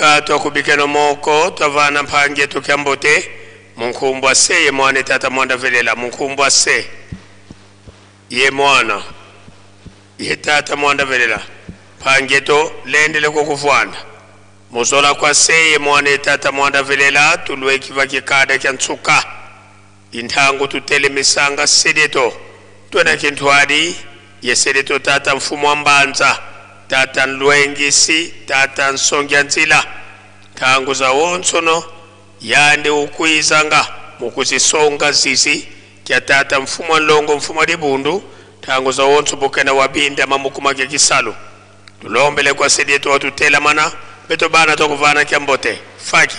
Ka twakubikeno moko twavana mphangi yetu kyambote munkumbwa se ye mwana tata mwanda velela munkumbwa se ye mwana ye tata mwanda velela mphangi yetu lendele kokuvwanda muzola kwa se ye mwana tata mwanda velela tulwekiva kikada kya ntsuka inthangu tutelemisanga sedeto twena kinthwadi ye sedeto tata mfumo wa mbanza tata nlwengisi tata nsongya nzila nthangu za wontsono yande ukwizanga mukuzisonga zizi kya tata mfumo wa nlongo mfumo wa dibundu nthangu za wontso bukena wabinda mamukuma kya kisalu tulombele kwa sedeto watutelamana beto bana twakuvana kya mbote faki.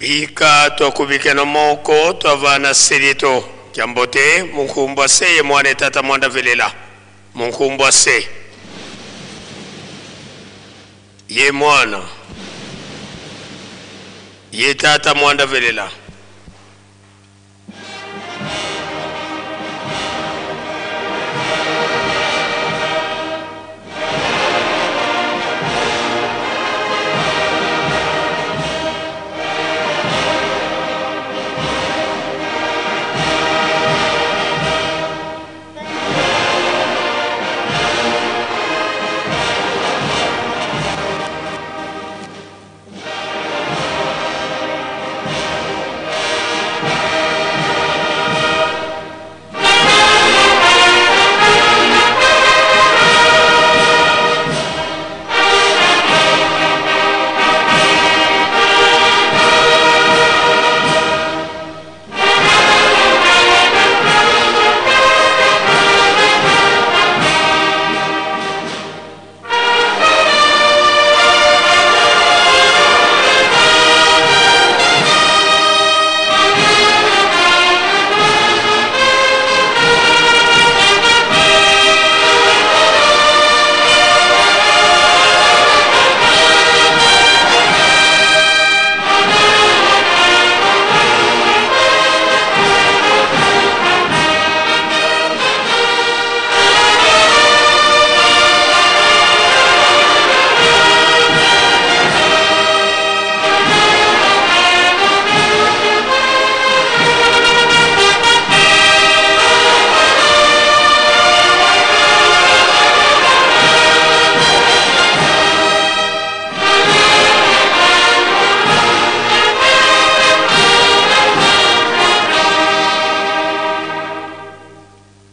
Bika twakubikena moko twavana selito kyambote munkumbwa se ye mwana tata mwanda velela munkumbwa se ye mwana ye tata mwanda velela.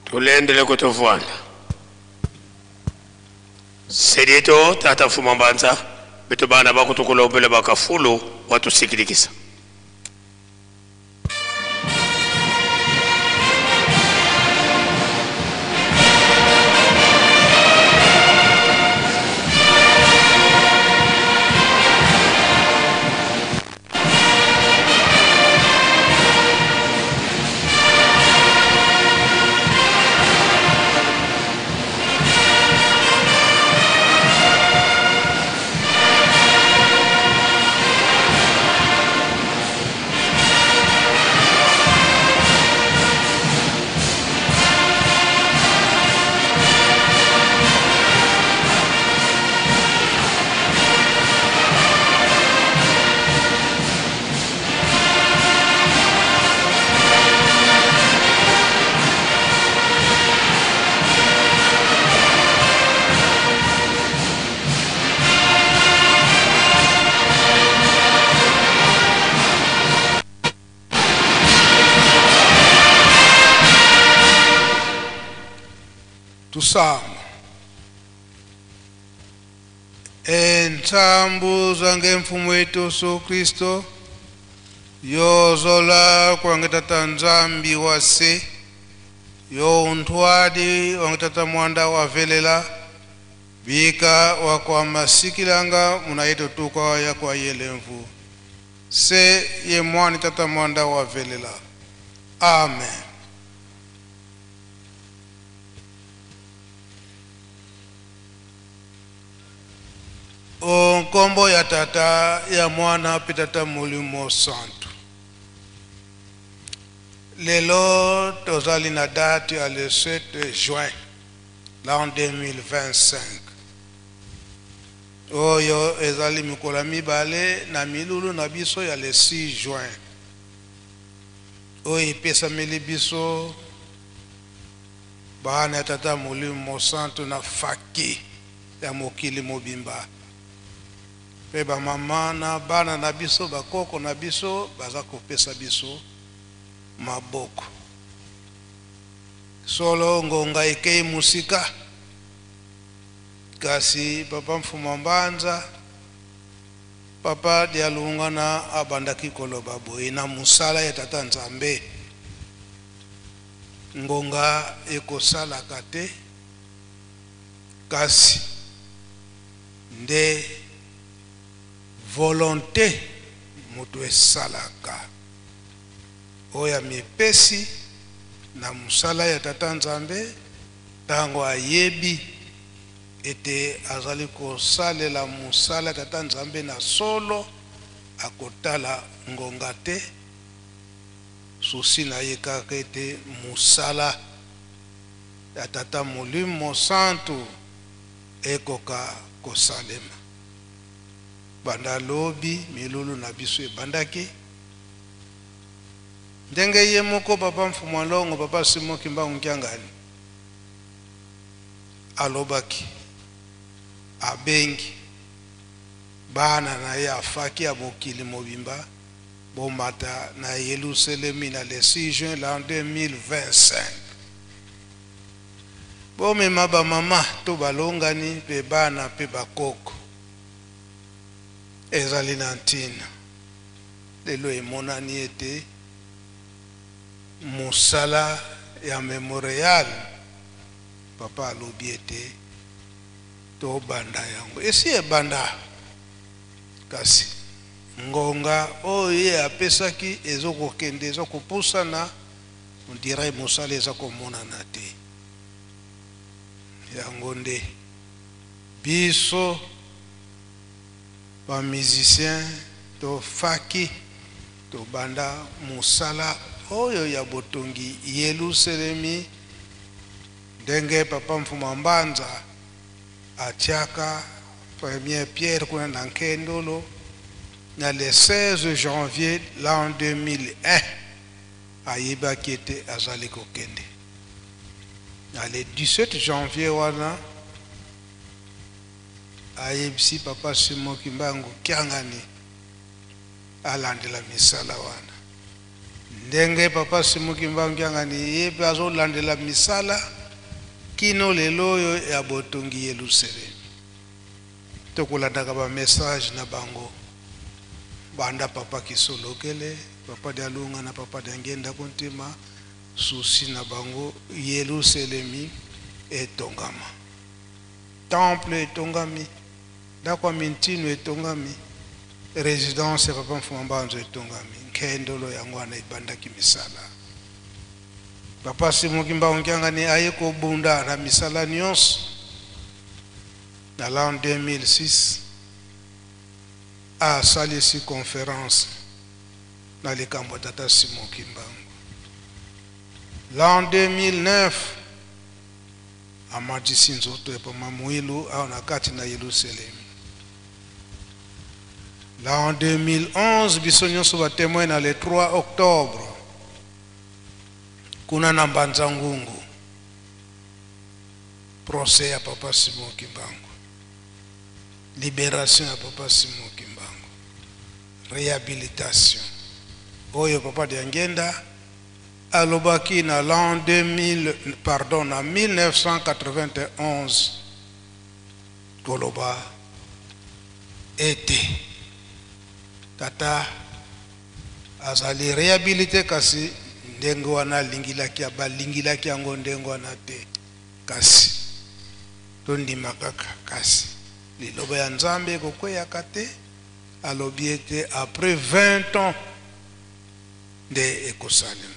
Tulendele kutuvwana selito tata fuma mbanza beto bana bakutukulombele bakafulu watusikilikisa. Tusama entsambu zange mfumo wetu Yesu Kristo yozola kwange tata Nzambi wase yo untwadi wange tata mwanda wavelela bika wakwamasikilanga munayeto tuka ya kwa yelemvu se ye mwani tata mwanda wavelela. Amen. Nkombo ya tata ya mwana pe tata Molimo Santu. Lelo tozali na date ya le 7 juin l'an 2025. Oyo ezali mikolo mibale na milulu na biso ya le 6 juin. Oyo epesameli biso bana ya tata Molimo Santu na faki ya mokili mobimba. Pe ba mama na bana na biso bakoko na biso baza kopesa biso maboko. Solo ngonga ekei musika kasi papa Mfuma Mbanza papa Dialunga na abandaki koloba boye na mosala ya tata Nzambe ngonga ekosalaka te kasi nde volonté Moto esalaka oyo amipesi na mosala ya Tata Nzambe, ntango ayebi ete azali kosalela mosala ya Tata Nzambe na solo, akotala ngonga te. Souci na ye kaka ete mosala ya Tata Molimo Santu ekoka kosalema. Banda lobi milulu na biso ebandaki ndenge ye moko Papa Mfumu Alongo, Papa Simon Kimbangu Kiangani alobaki, abengi bana na ye afaki ya mokili mobimba bomata na Yelusalemi na le 6 juin l'an 2025. Bomema bamama to balongani mpe bana mpe bakoko. Ezali na ntina lelo emonani ete mosala ya memorial Papa alobi ete tobanda yango, esi ebanda, kasi ngonga oyo ye apesaki ezokokende, ezokopusana, on dirait mosala eza komonana te. Yango nde biso ba musiciens tofaki tobanda mosala oyo ya botongi Yelusalemi, ndenge Papa Mfuma Mbanza atiaka première pierre kuna na Nkendolo na le 16 janvier l'an 2001. Ayebaki ete azali kokende na le 17 janvier wana, ayebisi Papa Simon Kimbangu Kiangani alandela misala wana. Ndenge Papa Simon Kimbangu Kiangani ye mpe azolandela misala kino lelo oyo ya botongi Yelusalemi. Tokolandaka ba message na bango banda Papa Kisolokele, Papa Dialunga na Papa Diangienda Kuntima, souci na bango Yelusalemi etongama, temple etongami, ndako ya mintino etongami, résidence ya Papa Mfuma Mbanzo etongami. Nkendolo yango wana ebandaki misala. Papa Simon Kimbangu Kiangani aye kobunda na misala nyonso na l'an 2006, asalisi conférence na likambo ya Tata Simon Kimbangu. L'an 2009 amatisi nzoto ya Papa Mwilu awa na kati na Yelusalemi. L'an 2011 biso nyonso batémoin na le 3 octobre kuna na Mbanza Ngungu, procès ya Papa Simon Kimbangu, libération ya Papa Simon Kimbangu, réhabilitation oyo Papa Diangenda alobaki na l'an 2000, pardon, na 1991, koloba ete tata azali réhabilité, kasi ndenge wana alingilaki, balingilaki yango ndenge wana te. Kasi tondima kaka, kasi liloba ya Nzambe ekokweyaka te. Alobi ete après 20 ans nde ekosalema.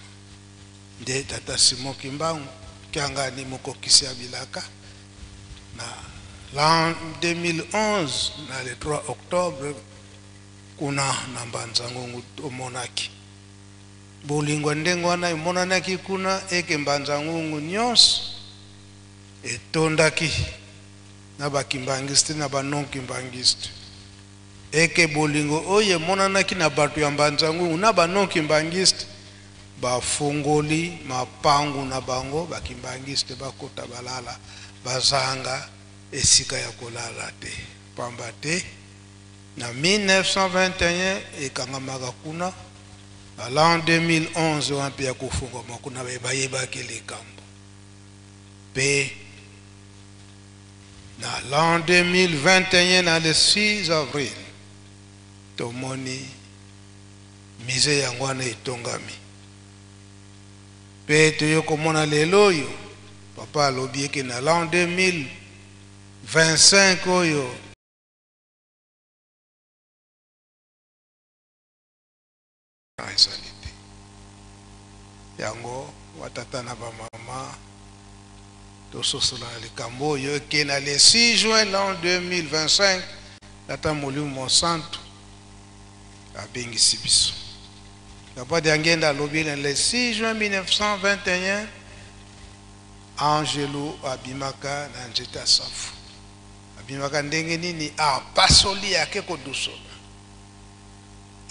Nde Tata Simon Kimbangu Kiangani, mokokisi ya bilaka, na l'an 2011 na le 3 octobre kuna na Mbanza Ngungu, tomonaki bolingo ya ndenge wana emonanaki kuna, eke Mbanza Ngungu nyonso etondaki na bakimbangiste na banon kimbangiste. Eke bolingo oyo emonanaki na bato ya Mbanza Ngungu na banon kimbangiste, bafungoli mapangu na bango, bakimbangiste bakota balala, bazanga esika ya kolala te, pamba te na 1921 ekangamaka kuna. Na l'an 2011 wana mpe ya kofungwama kuna, bayebaki likambo. Mpe na l'an 2021 na le 6 avril tomoni musée yango wana etongami. Mpe toye komona lelo oyo Papa alobi eke na l'an 2025 oyo. Ezali te. Yango batata na bamama, tososola na likambo oyo eke na le 6 juin l'an 2025, Tata Molimo Mosantu abengisi biso. Papa Diangenda alobi na le 6 juin 1921, angelu abimaka na nzete ya safu. Abimaka ndenge nini? Apasoli, ake kodusola.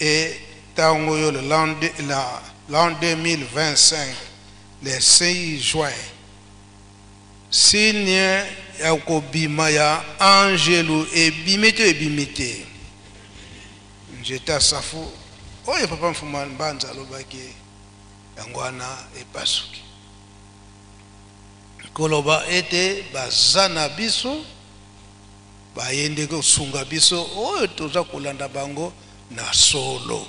E ntango oyo l'an 2025, le 6 juin, signe ya kobima ya angelu ebimi te, ebimi te. Nzete ya safu oyo Papa Mfuma Mbanza alobaki yango wana epasuki, koloba ete baza na biso, baye nde kosunga biso oyo toza kolanda bango na solo,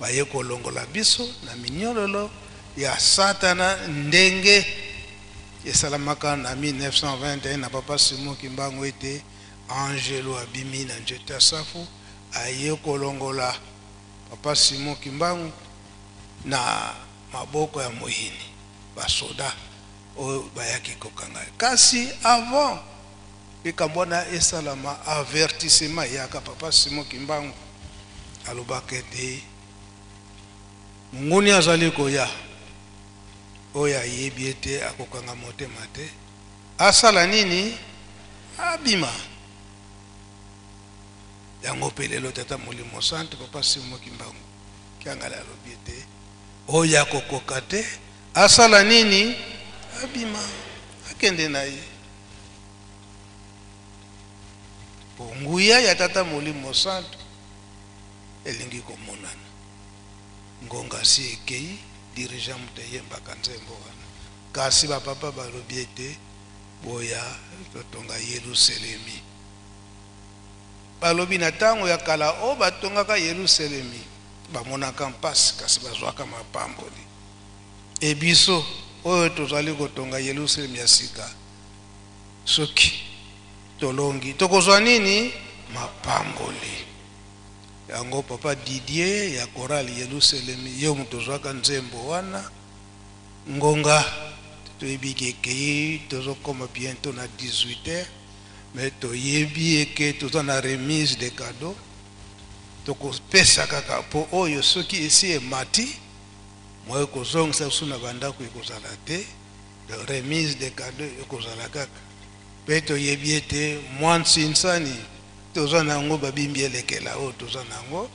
baye kolongola biso na minyololo ya Satana, ndenge esalamaka na 1921 na Papa Simon Kimbangu, ete angelo abimi na nzete ya safu, aye kolongola Papa Simon Kimbangu na maboko ya moyini, basoda oyo bayaki kokanga. Kasi avant likambo wana esalama, avertissement eyaka. Papa Simon Kimbangu alobaka ete monguni azali koya, oyo ayebi ete akokanga motema te, asala nini? Abima. Yango mpe lelo Tata Molimo Santu, Papa Simon Kimbangu Kiangala, alobi ete oyo akokoka te, asala nini? Abima, akende na ye, po nguya ya Tata Molimo Santu elingi komonana. Ngonga si ekei. Dirigeant moto eyembaka nzembo wana, kasi bapapa balobi ete boya totonga Yelusalemi. Balobi na ntango ya kala oyo batongaka Yelusalemi, bamonaka mpasi kasi bazwaka mapamboli. E biso oyo tozali kotonga Yelusalemi ya sika, soki tolongi, tokozwa nini? Mapamboli. Yango Papa Didier ya chorale Yelusalemi, yo moto ozwaka nzembo wana. Ngonga toyebi ke ekei, tozokoma bientôt na 18 heures, mais toyebi eke toza na remise de cadeau. Tokopesa kaka mpo oyo soki esi emati, moye kozongisa biso na bandako ekozala te. Remise de cadeau ekozala kaka, mpe toyebi ete mwa nsinsani toza na yango, babimbi elekela oyo toza na yango,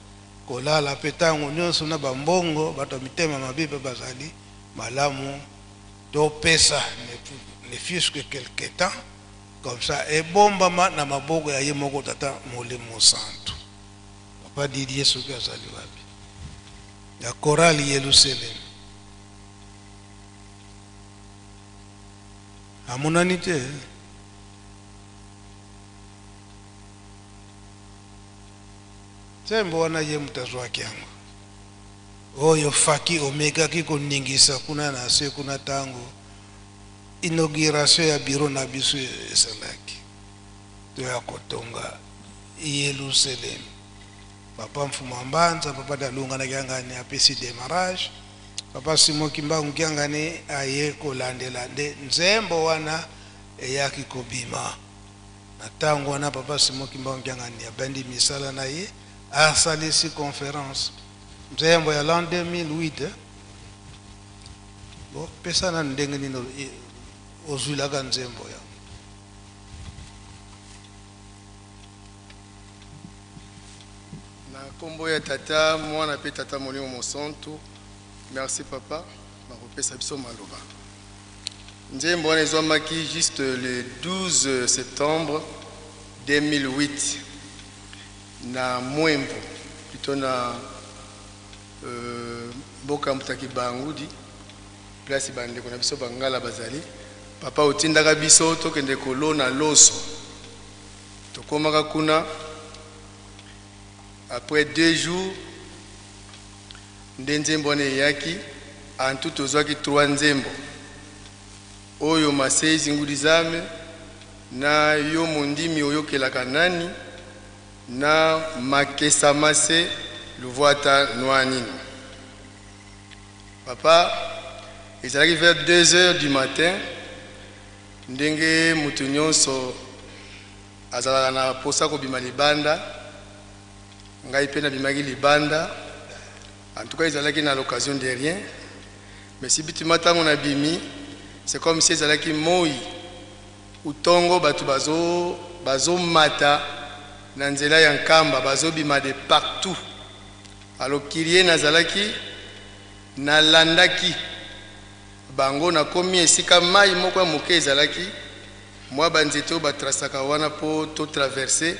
kolala mpe ntango nyonso na bambongo, bato ya mitema mabe mpe bazali malamu. Topesa ne fût-ce que quelque temps comme ça, ebombama na maboko ya ye moko Tata Molimo Santu. Papa Didier soki azali wapi, ya chorale Yelusalem, amonani te. Nzembo wana ye moto azwaki yango, oyo faki omekaki koningisa kuna na se kuna ntango inauguration ya bureau na biso esalaki, toya kotonga Yelusalemi. Papa Mfuma Mbanza, Papa Dalunga Kiangani apesi démarrage, Papa Simon Kimbangu Kiangani aye kolandela, nde nzembo wana eyaki kobima. Na ntango wana Papa Simon Kimbangu Kiangani abandi misala na ye, asalisi conférence. Nzembo ya l'an 2008, eh? Bo pesa nanu ndenge nini ozwilaka nzembo yango. Na nkombo ya Tata, Mwana mpe Tata Molimo Mosantu. Merci papa bakopesa biso maloba. Nzembo wana ezwamaki juste le 12 septembre 2008 na Mwembo, plutôt na mboka Mutaki Bangudi, place bandeko na biso bangala bazali. Papa otindaka biso tokende kolona loso. Tokomaka kuna après 2 jours nde nzembo wana eyaki. Antu tozwaki trois nzembo oyo: Masei Ngudizame, na Yo mondimi oyokelaka nani, na Makesa Mase Luvwata Nwa Nini. Papa, ezalaki vers 2 heures du matin, ndenge moto nyonso azalaka na posa kobima libanda, ngai mpe nabimaki libanda. En tout cas, ezalaki na l'occasion de rien, mais subitement ntango nabimi, c'est comme si ezalaki moi utongo, bato bazomata na nzela ya Nkamba, bazobima de partout. Alors kirie nazalaki, nalandaki bango, nakomi esika mai moko ya moke ezalaki, mwa banzete oyo batrasaka wana mpo totraverse.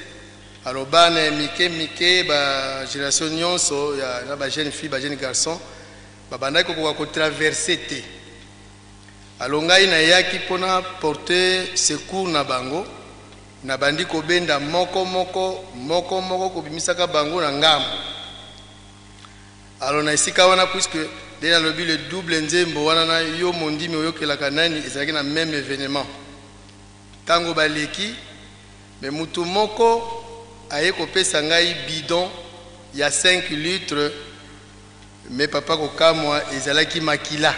Alors bana ya mike mike, bagénération nyonso ya na bajeune fille, bajeune garçon, babandaki kokoka kotraverse te. Alors ngai nayaki mpona porter secours na bango, nabandi kobenda moko moko, moko moko, kobimisaka bango na ngambo. Alors na esika wana, puisque nde nalobi le double nzembo wana na yo mondimi oyokelaka nani, ezalaki na même événement. Ntango baleki, me mutu moko aye kopesa ngai bidon ya 5 litres. Me papa, kokamwa, ezalaki makila.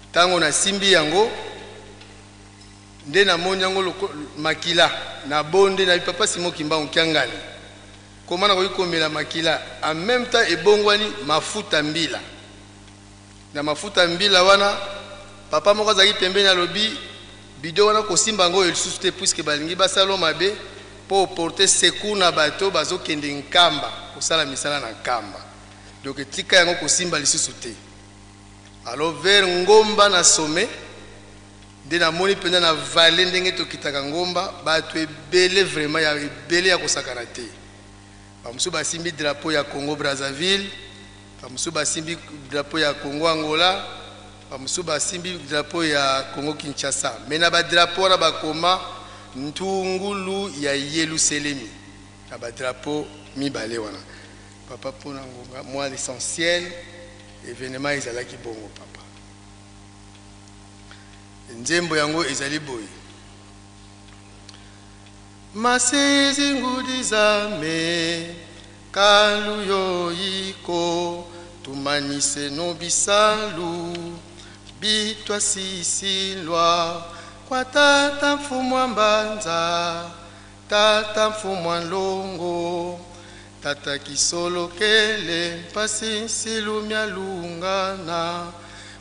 Ntango nasimbi yango, nde namoni yango makila. Nabonde na papa Simon Kimbangu Kiangani, koma nakoki komela makila? En même temps ebongwani mafuta mbila. Na mafuta mbila wana, papa moko azalaki pembeni, alobi: "Bidon wana kosimba yango oyo lisusu te, puisque balingi basala mabe mpo oporte secours na bato bazokende Nkamba kosala misala na Nkamba, donc etika yango, kosimba lisusu te." Alors vers ngomba na sommet, nde namoni mpenza na vallée, ndenge tokitaka ngomba, bato ebele, vraiment ya ebele ya kosakana te. Bamosusu basimbi drapeau ya Congo Brazzaville, bamosusu basimbi drapeau ya Congo Angola, bamosusu basimbi drapeau ya Congo Kinshasa. Me na badrapeau wana bakoma ntungulu ya Yelusalemi na badrapeau mibale wana. Papa, mpona ngonga, mwa l'essentiel, événement ezalaki bongo. Papa, nzembo yango ezali boye: Masizi ngudi zame kalu yoyiko tumanise no bisalu bitwa sisilwa kwa tata mfumu wa mbanza, tata mfumu wa nlongo, tata kisolokele mpasi nsilu lungana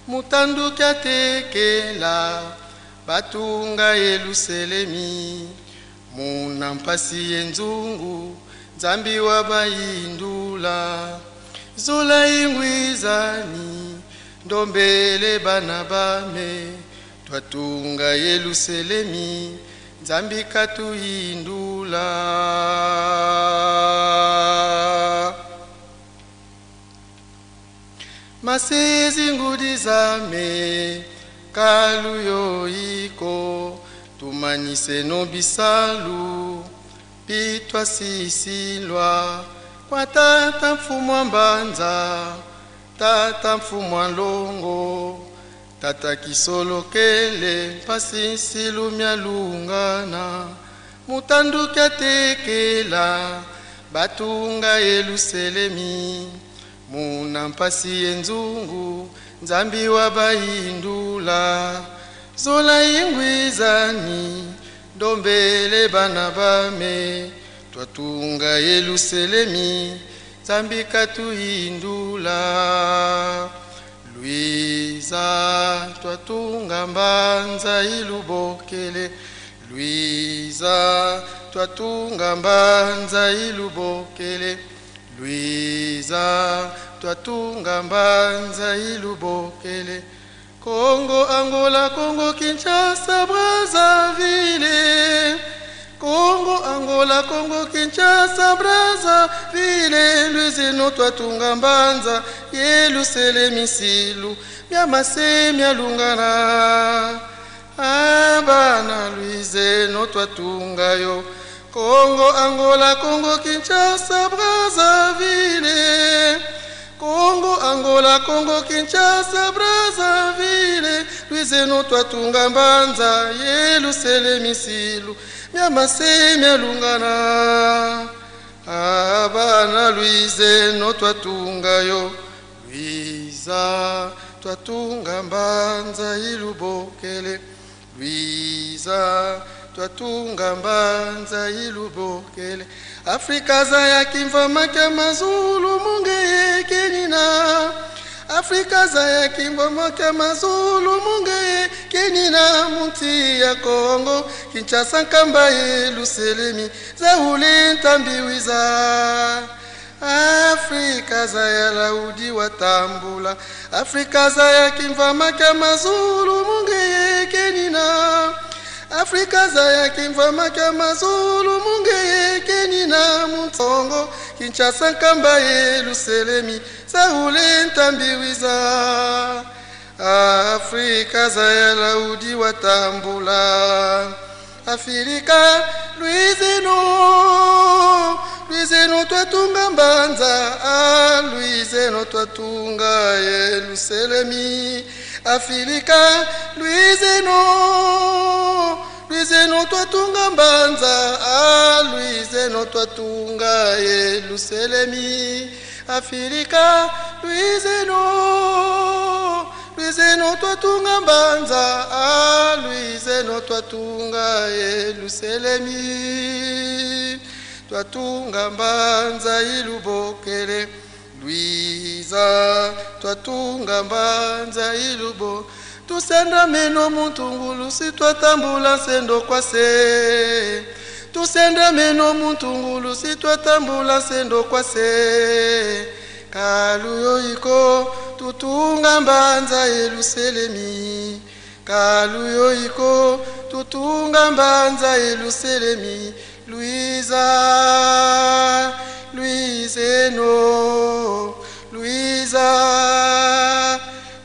mutanduki atekela batunga Yelusalemi muna mpasi ye nzungu nzambi wa bayindula zula ingwizani ndombele bana bame twatunga Yelusalemi nzambi katuyindula. Masizi ngudi zame kalu yoyiko tumanise no bisalu pitwa sisilwa kwa tata mfumu wa mbanza, tata mfumu wa nlongo, tata kisolokele mpasi nsilu lungana mutanduki atekela batunga Yelusalemi muna mpasi ye nzungu nzambi wa bayindula zola ingwizani ndombele bana bame twatunga Yelusalemi nzambi katuyindula. Luiza twatunga mbanza ilubokele, Luiza twatunga mbanza ilubokele, Luiza twatunga mbanza ilubokele. Congo Angola, Congo Kinshasa, Brazzaville, Congo Angola, Congo Kinshasa, Brazzaville, Luizino twatunga mbanza Yelusalemi silu myamase myalungana abana Luizeno twatunga yo. Congo Angola, Congo Kinshasa, Brazzaville, Congo Angola, Congo Kinshasa, Brazzaville, Luizeno twatunga mbanza Yelusalemi silu myamase myalungana abana Luizeno twatunga yo. Luiza. Luiza twatunga mbanza ilubokele. Luiza twatunga mbanza ilubokele. Afrika zaya kimvama kya mazulu munge kenina. Afrika zaya kimvama kya mazulu munge kenina. Munti ya Kongo Kinshasa nkamba Yelusalemi zaule ntambiwiza. Afrika zaya laudi watambula. Afrika zaya kimvama kya mazulu munge kenina. Afrika zaya kimvama kya mazulu munge kenina. Muntongo Kinshasa nkamba Yelusalemi zaule ntambiwiza. Afrika zaya laudi watambula. Afrika Luizeno, Luizeno twatunga mbanza, ah, Luizeno twatunga Yelusalemi. Afrika Luizeno, Luizeno twatunga mbanza, ah, Luizeno twatunga Yelusalemi. Afrika Luizeno, Luizeno twatunga mbanza, ah, Luizeno twatunga Yelusalemi. Twatunga mbanza ilubokele. Luiza twatunga mbanza ilubo. Tusenda meno muntungulu si twatambula sendo kwase. Tusenda meno muntungulu si twatambula sendo kwase. Kaluyoiko tutunga mbanza Yelusalemi. Kaluyoiko tutunga mbanza Yelusalemi. Luiza, Luizeno, Luiza,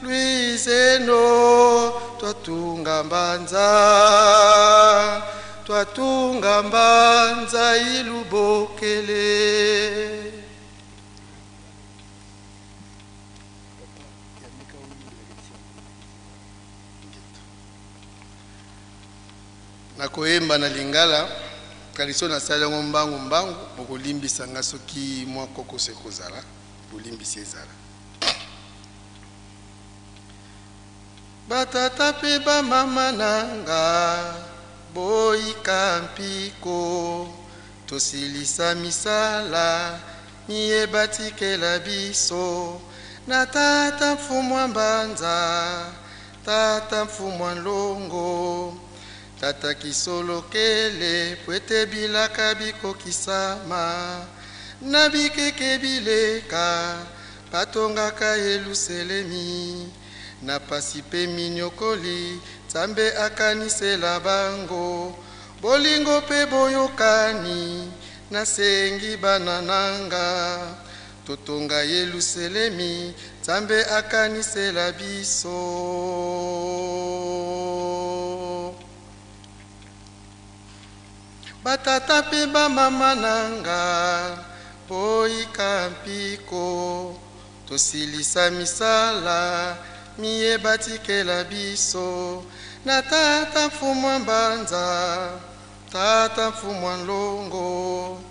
Luizeno, twatunga mbanza, twatunga mbanza ilubokele. Nakoyemba na lingala tradition nasali yango mbangu mbangu, bokolimbisa nga soki mwa kokoso ekozala, bolimbisi ezala. Batata mpe bamama nanga boyika mpiko, tosilisa misala miye batikela biso. Na tata mfumu wa mbanza, tata mfumu wa nlongo, tata kisolokele pwete bilaka bikokisama. Na bikeke bileka batongaka Yelusalemi. Na pasi pe minyokoli Nzambe akanisela bango. Bolingo pe boyokani nasengi bana nanga. Totonga Yelusalemi Nzambe akanisela biso. Batata pe bamama nanga boyika mpiko, tosilisa misala miye batikela biso. Na tata mfumu wa mbanza, tata mfumu wa nlongo,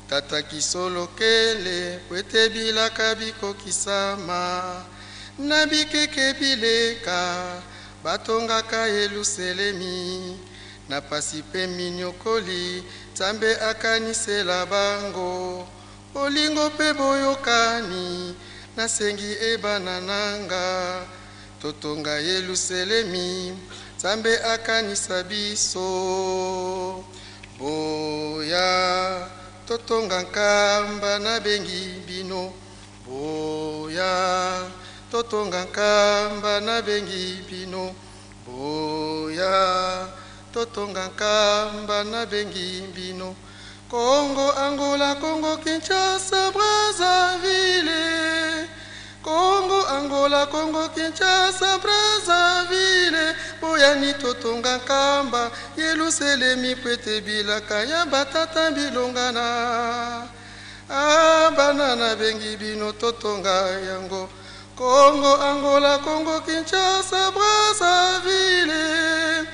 tata kisolokele pwete bilaka bikokisama. Na bikeke bileka batongaka Yelusalemi. Na pasi pe minyokoli Nzambe akanisela bango. Bolingo pe boyokani nasengi ebana nanga. Totonga Yelusalemi Nzambe akanisa biso. Boya totonga nkamba nabengi bino. Boya totonga nkamba nabengi bino. Boya totonga nkamba nabengi bino. Kongo Angola, Kongo Kinshasa, Brazzaville. Kongo Angola, Kongo Kinshasa, Brazzaville. Boyani totonga nkamba Yelusalemi pwete bilaka ya batata bilongana. Ah, bana nabengi bino totonga yango. Kongo Angola, Kongo Kinshasa, Brazzaville.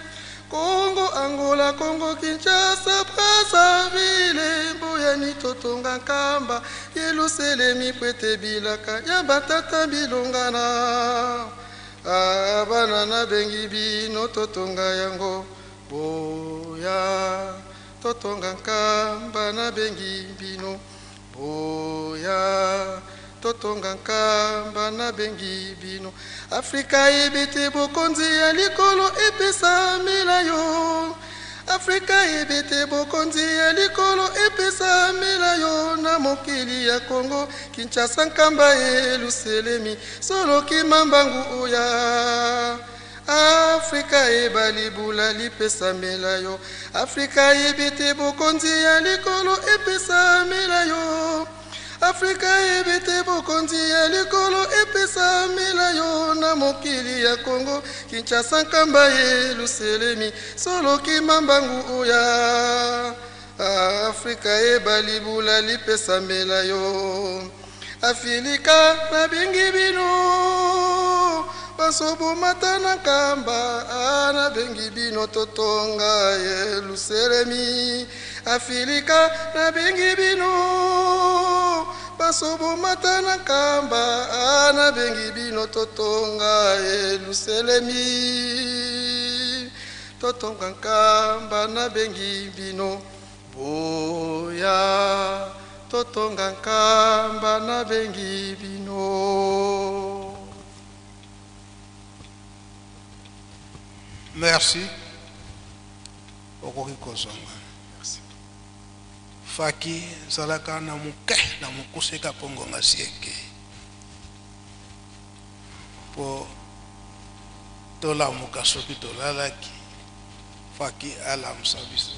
Kongo Angola, Kongo Kinshasa, Brazzaville. Boyani totonga nkamba Yelusalemi po ete bilaka ya batata bilongana. Ah, bana nabengi bino totonga yango boya totonga nkamba nabengi bino boya totonga nkamba nabengi bino. Afrika yebi te bokonzi ya likolo epesamela yo. Afrika yebi te bokonzi ya likolo epesamela yo. Na mokili ya Kongo Kinshasa nkamba Yelusalemi solo kimambangu oya. Afrika ebali bula lipesamela yo. Afrika yebi te bokonzi ya likolo epesamela yo. Afrika yebi te bokonzi ya likolo epesamela yo. Na mokili ya Kongo Kinshasa nkamba Yelusalemi solo kimambangu oya. Afrika ebali bula lipesamela yo. Afilika nabengi bino basobomata na nkamba nabengi bino totonga Yelusalemi. Afilika nabengi bino basobomata na nkamba nabengi bino totonga Yelusalemi. Totonga nkamba nabengi bino boya totonga nkamba nabengi bino. Merci. Okoki kozonga. Faki zalaka na moke na mokuse ka mpo ngonga sieke mpo tolamuka soki tolalaki. Faki alamusa biso.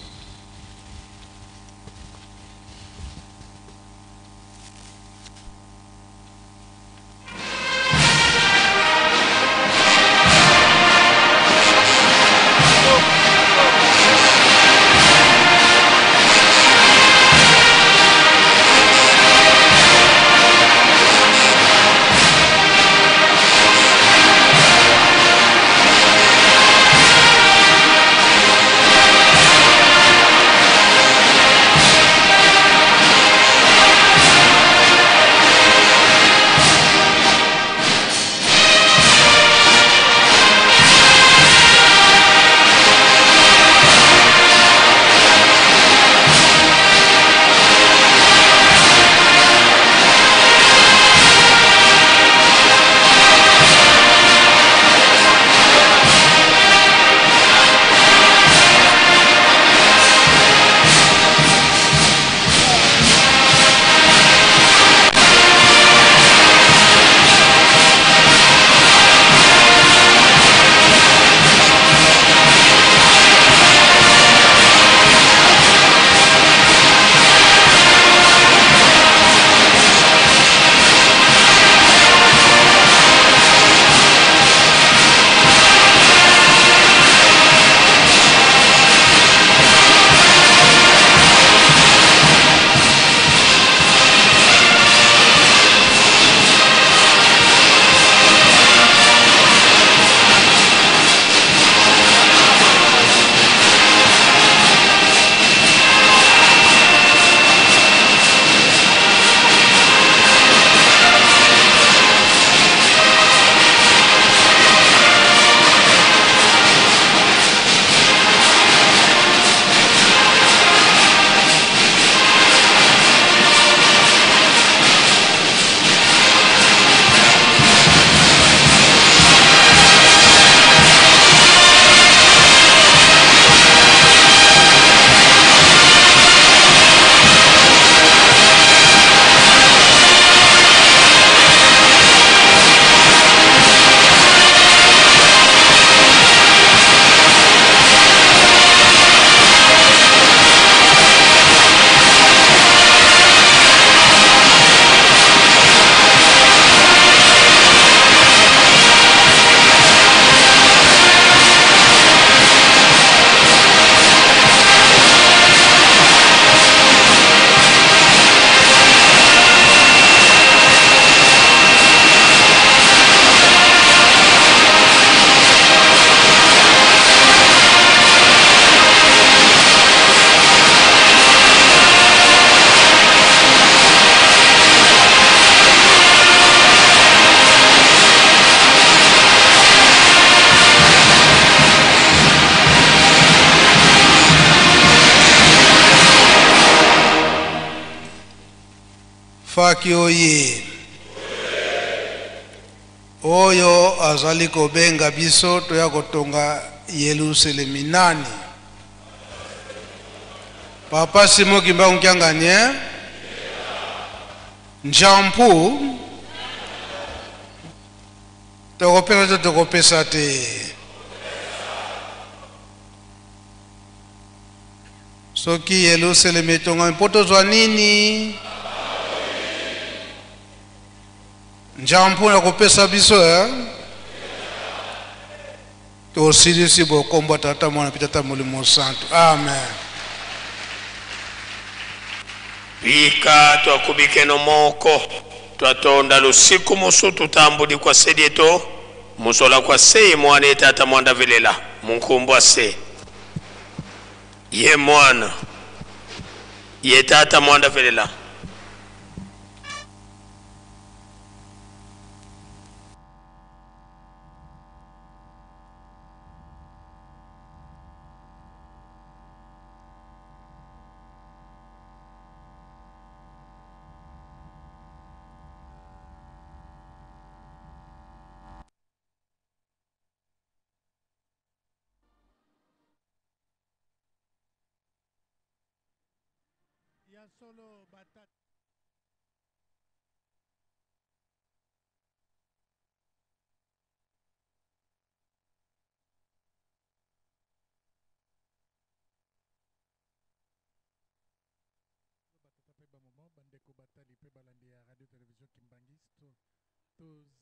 Faki oye! Oyo azali kobenga biso toya kotonga Yelusalemi nani? Papa Simon Kimbangu Kiangani, eh? Njampu tokopesa to tokopesa te. Soki Yelusalemi etongami mpo tozwa nini? Njampu na kopesa biso eh? Tosilisi bokombo Tata Mwana mpe Tata Molimo Santu. Amen. Bika twakubikeno moko twatonda lusiku musu tutambudi kwa sedieto musola kwa sei mwana ye tata mwanda velela munkumbu ase ye mwana ye tata mwanda velela. Ya solo batata. Batata mpe bamama, bandeko batali mpe balandi ya Radio Television Kimbanguiste, toza